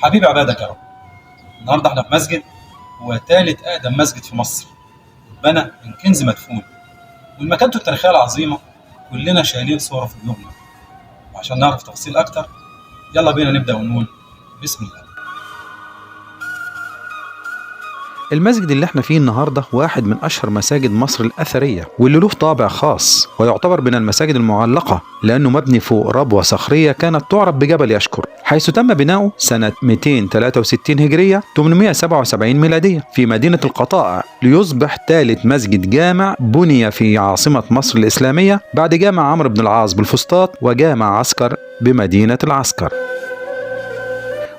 حبيب عبادك يا رب. النهارده احنا في مسجد هو ثالث اقدم مسجد في مصر، اتبنى من كنز مدفون، والمكانته التاريخية العظيمة كلنا شايلين صوره في قلوبنا. وعشان نعرف تفاصيل اكتر يلا بينا نبدا ونقول بسم الله. المسجد اللي احنا فيه النهارده واحد من اشهر مساجد مصر الاثرية، واللي له طابع خاص ويعتبر من المساجد المعلقة لانه مبني فوق ربوه صخريه كانت تعرف بجبل يشكر، حيث تم بناؤه سنة 263 هجرية 877 ميلادية في مدينة القطائع، ليصبح ثالث مسجد جامع بني في عاصمة مصر الاسلامية بعد جامع عمرو بن العاص بالفسطاط وجامع عسكر بمدينة العسكر.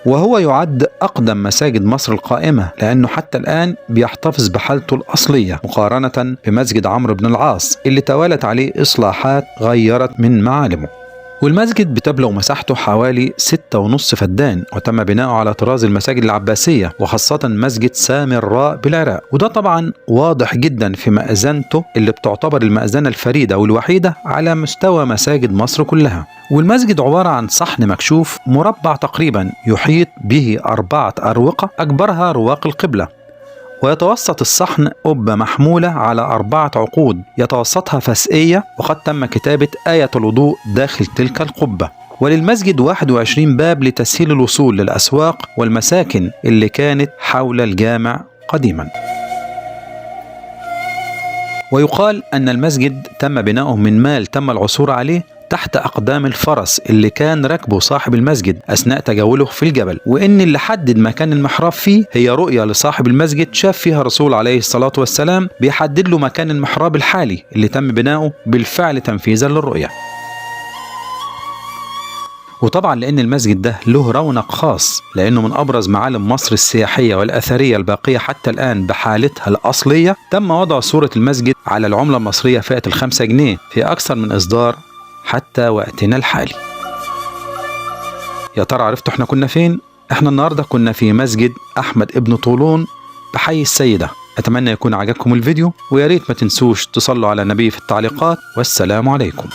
وهو يعد أقدم مساجد مصر القائمة لأنه حتى الآن بيحتفظ بحالته الأصلية، مقارنة بمسجد عمرو بن العاص اللي توالت عليه إصلاحات غيرت من معالمه. والمسجد بتبلغ مساحته حوالي 6.5 فدان، وتم بناؤه على طراز المساجد العباسية وخاصة مسجد سامراء بالعراق، وده طبعا واضح جدا في مأذنته اللي بتعتبر المأذنة الفريدة والوحيدة على مستوى مساجد مصر كلها. والمسجد عبارة عن صحن مكشوف مربع تقريبا يحيط به 4 أروقة أكبرها رواق القبلة، ويتوسط الصحن قبة محمولة على 4 عقود يتوسطها فسئية، وقد تم كتابة آية الوضوء داخل تلك القبة. وللمسجد 21 باب لتسهيل الوصول للأسواق والمساكن اللي كانت حول الجامع قديما. ويقال أن المسجد تم بناؤه من مال تم العثور عليه تحت أقدام الفرس اللي كان راكبه صاحب المسجد أثناء تجوله في الجبل، وإن اللي حدد مكان المحراب فيه هي رؤية لصاحب المسجد شاف فيها الرسول عليه الصلاة والسلام بيحدد له مكان المحراب الحالي اللي تم بناؤه بالفعل تنفيذا للرؤية. وطبعا لأن المسجد ده له رونق خاص لأنه من أبرز معالم مصر السياحية والأثرية الباقية حتى الآن بحالتها الأصلية، تم وضع صورة المسجد على العملة المصرية فئة 5 جنيه في أكثر من إصدار حتى وقتنا الحالي. يا ترى عرفتوا احنا كنا فين؟ احنا النهاردة كنا في مسجد أحمد ابن طولون بحي السيدة. أتمنى يكون عجبكم الفيديو، ويا ريت ما تنسوش تصلوا على النبي في التعليقات، والسلام عليكم.